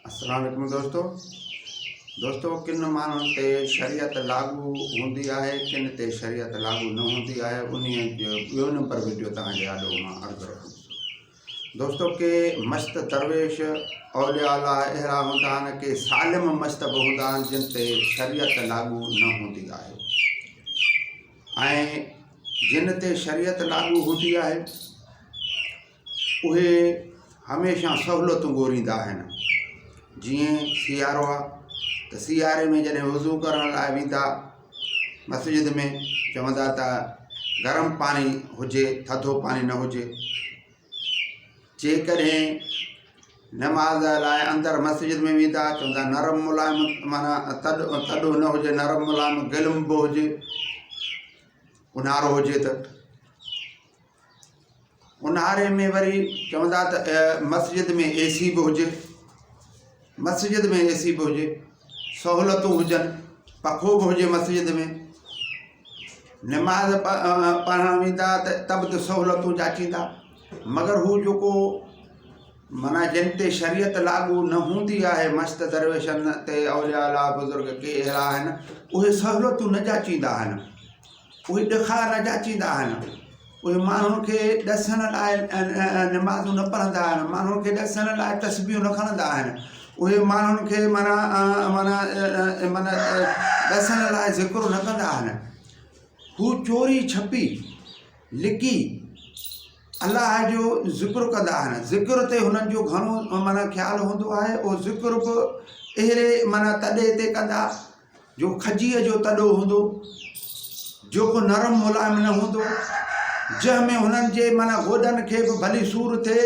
السلام عليڪم دوستو دوستو ڪن ماڻهن تي شريعت لاڳو هوندي آهي ڪن تي شريعت لاڳو نه هوندي آهي انهي جو ٻيو نمبر وڊيو توهان جي آڏو مان عرض رکندس دوستو ڪي مست درويش اولياء الله اهڙا هوندا آهن ڪي سالم مست به هوندا آهن جن تي شريعت لاڳو نه هوندي آهي ۽ جن تي شريعت لاڳو هوندي آهي اهي هميشه سهولتون ڳوليندا آهن جيئن سيارو آهي ته سياري ۾ جڏهن وضو ڪرڻ لاء ويندا مسجد ۾ چوندا ته گرم پاڻي هجي ٿڌو پاڻي نه هجي جيڪڏهن نماز لاء اندر مسجد ۾ ويندا چوندا نرم ملائم معنيٰ تڏ تڏو نه هجي نرم ملائم گلم به هجي اونهارو هجي ته اونهاري ۾ وري چوندا ته مسجد ۾ اي سي به هجي مسجد ۾ اي سي به هجي سهولتون هجن پکو به هجي مسجد ۾ نماز پڙهڻ ويندا ته ته به سهولتون جاچيندا مگر هو جيڪو معنيٰ جن تي شريعت لاڳو نه هوندي آهي مست درويشن تي اولياء الله بزرگ ڪي اهڙا آهن اهي سهولتون نه جاچيندا آهن اهي ڏکا نه جاچيندا آهن اهي ماڻهن کي ڏسڻ لاء نمازون نه پڙهندا آهن ماڻهن کي ڏسڻ لاء تسبيحون نه کڻندا آهن اهي ماڻهن کي معنيٰ معنيٰ معنيٰ ڏسڻ لاء ذڪر نه ڪندا آهن هو چوري ڇپي لڪي الله جو ذڪر ڪندا آهن ذڪر تي هنن جو گهڻو معنيٰ خيال هوندو آهي اهو ذڪر به اهڙي معنيٰ تڏي تي ڪندا جو کجيء جو تڏو هوندو، جيڪو نرم ملائم نه هوندو، جنهن ۾ هنن جي معنيٰ گوڏن کي به ڀلي سور ٿئي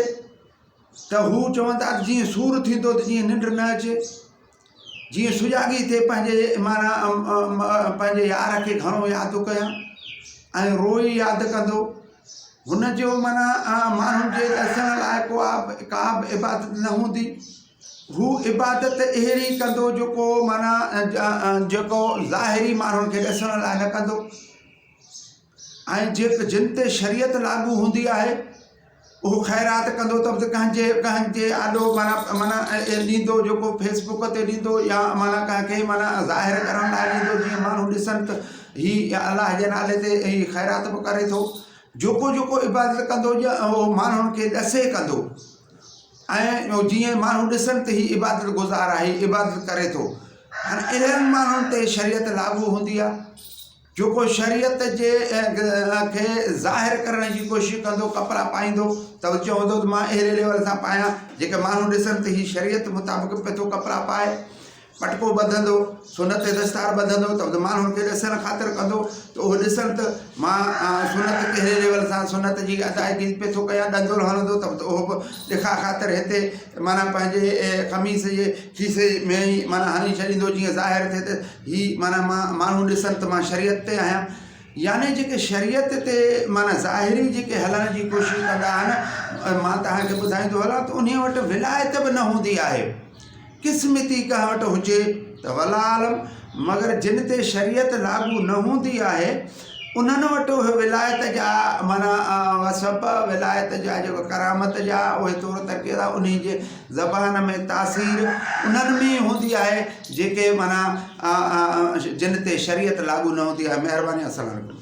ته هو چوندا ته جيئن سور ٿيندو ته جيئن ننڊ نه اچي، جيئن سجاڳي ٿئي پنهنجي معنيٰ پنهنجي يار کي گهڻو ياد ڪيان ۽ روئي ياد ڪندو. هن جو معنيٰ ماڻهن جي ڏسڻ لاء ڪو ڪا به عبادت نه هوندي. هو عبادت اهڙي ڪندو جيڪو معنيٰ جيڪو ظاهري ماڻهن کي ڏسڻ لاء نه ڪندو ۽ جيڪ جن تي شريعت لاڳو هوندي آهي اهو خيرات ڪندو ته به ڪنهن جي ڪنهن جي آڏو معنيٰ معنيٰ ڏيندو جيڪو فيس بڪ تي ڏيندو يا معنيٰ ڪنهن کي معنيٰ ظاهر ڪرڻ لاء ڏيندو جيئن ماڻهو ڏسن ته هي الله جي نالي تي هي خيرات به ڪري ٿو جيڪو جيڪو عبادت ڪندو اهو ماڻهن کي ڏسي ڪندو ۽ جيئن ماڻهو ڏسن ته هي عبادت گذار آهي هي عبادت ڪري ٿو هاڻي اهڙن ماڻهن تي شريعت لاڳو هوندي آهي جيڪو شريعت جي کي ظاهر ڪرڻ جي ڪوشش ڪندو ڪپڙا پائيندو ته چوندو ته مان اهڙي ليول سان پايان جيڪي ماڻهو ڏسن ته هي شريعت مطابق پيو ٿو ڪپڙا پائي پٽڪو ٻڌندو، سنت دستار ٻڌندو ته به ماڻهن کي ڏسڻ خاطر ڪندو ته اهو ڏسن ته مان سنت ڪهڙي ليول سان سنت جي ادائگي پئي ٿو ڪيان ڏندوڙ هڻندو ته به اهو به ڏکاء خاطر هتي معنيٰ پنهنجي قميص جي کيسي ۾ ئي معنيٰ هڻي ڇڏيندو جيئن ظاهر ٿئي ته هي معنيٰ مان ماڻهو ڏسن ته مان شريعت تي آهيان يعني جيڪي شريعت تي معنيٰ ظاهري جيڪي هلڻ جي ڪوشش ڪندا آهن مان توهان کي ٻڌائيندو هلان ته انهي وٽ ولايت به نه هوندي آهي. قسمتي ڪنهن وٽ هجي ته والله اعلم مگر جن تي شريعت لاڳو نه هوندي آهي انهن وٽ اهي ولايت جا معنيٰ وصف ولايت جا جيڪو ڪرامت جا اهي طور طريقا انهي جي زبان ۾ تاثير انهن ۾ هوندي آهي جيڪي معنيٰ جن تي شريعت لاڳو نه هوندي آهي مهرباني السلام عليڪم.